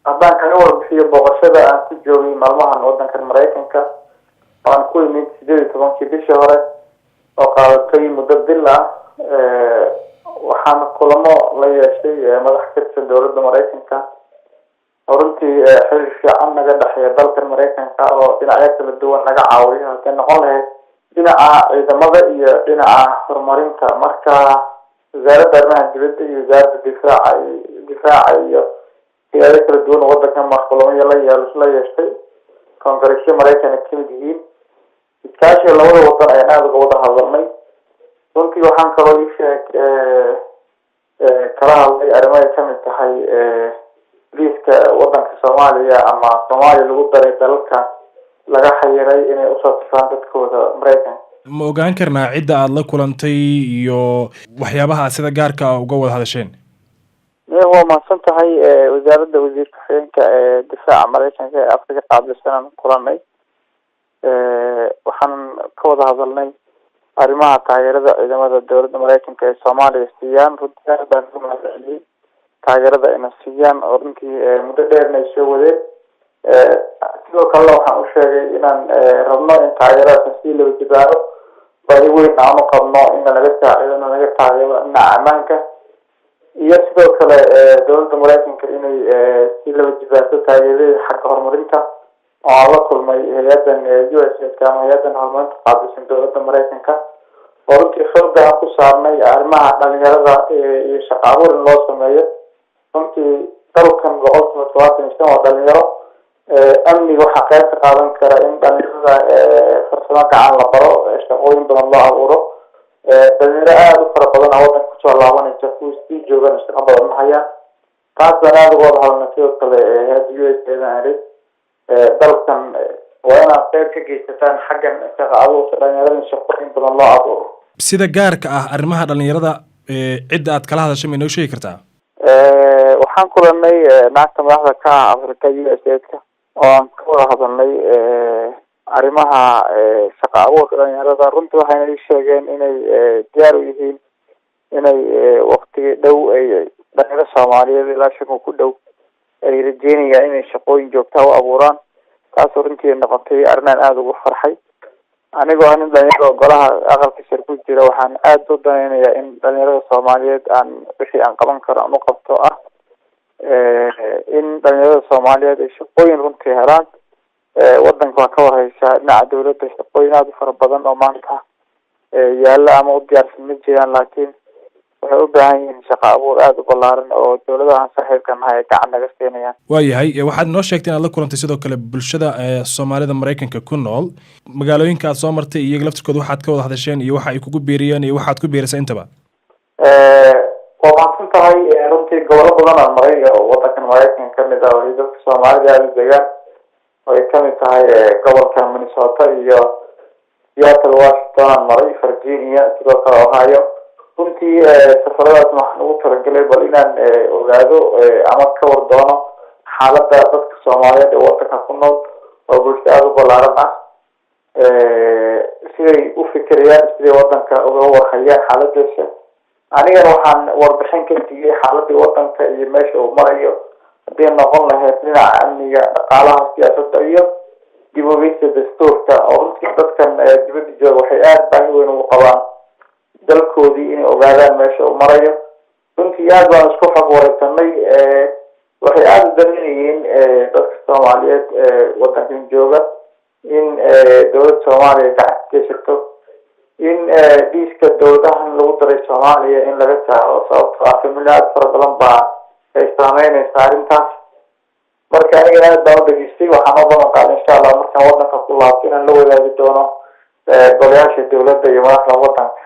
Haddaan kaga warbixiyo booqashada aan ku joogay maalmahan wadankan Maraykanka, aan ku imid 18-kii bishii hore oo qaadatay muddo bil ah, waxaan kulamo la yeeshay madax ka tirsan dowladda Maraykanka, oo runtii xiriir fiican naga dhexeeya dalkan Maraykanka oo dhinacyo kala duwan naga caawiyo, hadday noqon lahayd dhinaca ciidamada iyo dhinaca horumarinta. Marka Wasaaradda Arrimaha Dibadda iyo Wasaaradda Difaaca iyo hay-ado kala duwan oo wadankan baan kulamayo la yeeshay, koongareesyo Maraykan ay kamid yihiin. Iskaashiga labada wadan ayaan aada uga wada hadalnay. Runtii waxaan kaloo isheeg kala hadlay arrimo ay kamid tahay liiska wadanka Soomaaliya ama Soomaaliya lagu daray dalalka laga xayiray inay usoo tifaan dadkooda Maraykanka. Ma ogaan karnaa cidda aada la kulantay iyo waxyaabaha aad sida gaarka ah uga wada hadasheen? Waa mahadsan tahay. Wasaaradda wasiir ku-xigeenka ee difaaca Maraykanka ee Afrika qaabilsan aan kulanay. Waxaan ka wada hadalnay arrimaha taageerada ciidamada dowladda Maraykanka ee Soomaaliya siiyaan. Runtii aad baan uga mahad celiyey taageerada ayna siiyaan, oo runtii muddo dheerna ay soo wadeen. Sidoo kalena waxaan u sheegay inaan rabno in taageeradaas sii laba jibaaro, baahi weyn aan u qabno in nalaga saacido, nalaga taageero dhinaca ammaanka, iyo sidoo kale dowladda Maraykanka inay sii laba jibaarto taageeradeeda xagga horumarinta, oo aan la kulmay hay-adan USAID ama hay-adan horumarinta qaabilsan dowladda Maraykanka, oo runtii xooga aan ku saarnay arrimaha dhalinyarada iyo shaqo abuur in loo sameeyo. Runtii dalkan 75% waa dhalinyaro. Amniga waxaa qayb ka qaadan kara in dhalinyarada farsamo gacan la baro, shaqooyin badan loo abuuro. Dhalinyaro aada u fara badan a wadanka kusoo laabanaysa, kuwa sii joogana shaqo badan ma hayaan. Taas baan aada uga wada hadalnay. Sidoo kale hay-adda USAID aan iri, dalkan waa inaad qayb ka geysataan xaggan shaqa abuurka dhalinyarada, in shaqooyin badan loo abuuro. Sida gaarka ah arrimaha dhalinyarada, cidda aad kala hadashay ma inoo sheegi kartaa? Waxaan kulanay naagta madaxda ka ah Africa USAID-ka, oo aan ka wada hadalnay arrimaha shaqa abuurka dhalinyarada. Runtii waxayna ii sheegeen inay diyaar u yihiin inay waktigi dhow ay dhalinyaro Soomaaliyeed ilaa 5,000 ku dhow ay rajeynayaan inay shaqooyin joogtaa u abuuraan. Taasoo runtii noqotay arrinaan aada ugu farxay. Anigoo nin dhalinyaro golaha Aqalka Sare ku jira, waxaan aada u danaynayaa in dhalinyarada Soomaaliyeed aan wixii aan qaban karo aan u qabto, ah in dhalinyarada Soomaaliyeed ay shaqooyin runtii helaan. Wadanka waa ka warheysaa, dhinaca dawladda shaqooyin aada u fara badan oo maanta yaalla ama u diyaarsan ma jiraan, laakiin waxay u baahan yihiin shaqa abuur aada u ballaaran oo dawladahan saaxiibka nahay ay gacan naga siinayaan. Waayahay. Waxaad noo sheegtay inaad la kulantay sidoo kale bulshada Soomaalida Maraykanka ku nool. Magaalooyinka aad soo martay, iyaga laftirkooda waxaad ka wada hadasheen iyo waxa ay kugu biiriyeen iyo waxaad ku biirisay intaba. Waa mahadsan tahay. Runtii gobollo badan aan maray oo wadankan Maraykanka kamid ah oo ay dadka Soomaalida aada u degaan, oo ay kamid tahay gobolka Minnesota iyo Seattle, Washington aan maray, Virginia, sidoo kale Ohio. Runtii safaradaas waxaan ugu talagalay bal inaan ogaado ama ka war doono xaaladda dadka Soomaaliyeed ee wadanka ku nool, oo bulsho aada u ballaaran ah, siday u fikirayaan, siday wadanka uga warhayaan xaaladiisa. Anigana waxaan warbixin ka siiyey xaaladii wadanka iyo meesha uu marayo, hadday noqon lahayd dhinaca amniga, dhaqaalaha, siyaasadda iyo dib u eegista dastuurka, oo runtii dadkan dibadda jooga waxay aada baahi weyn ugu qabaan dalkoodii inay ogaadaan meesha uu marayo. Runtii aad baan isku xog wareysanay. Waxay aada u daneynayeen dadka Soomaaliyeed wadankan jooga in dowladda Soomaaliya gacan ka geysato in liiska dowladahan lagu daray Soomaaliya in laga saaro, sababtoo ah family aada fara badan baa ay saameyneysa arrintaas. Marka aniga aad baan u dhageystay. Waxaan u balan qaaday, insha Allah, markaan wadanka ku laabto inaan la wadaagi doono golayaasha dowladda iyo madaxda wadanka.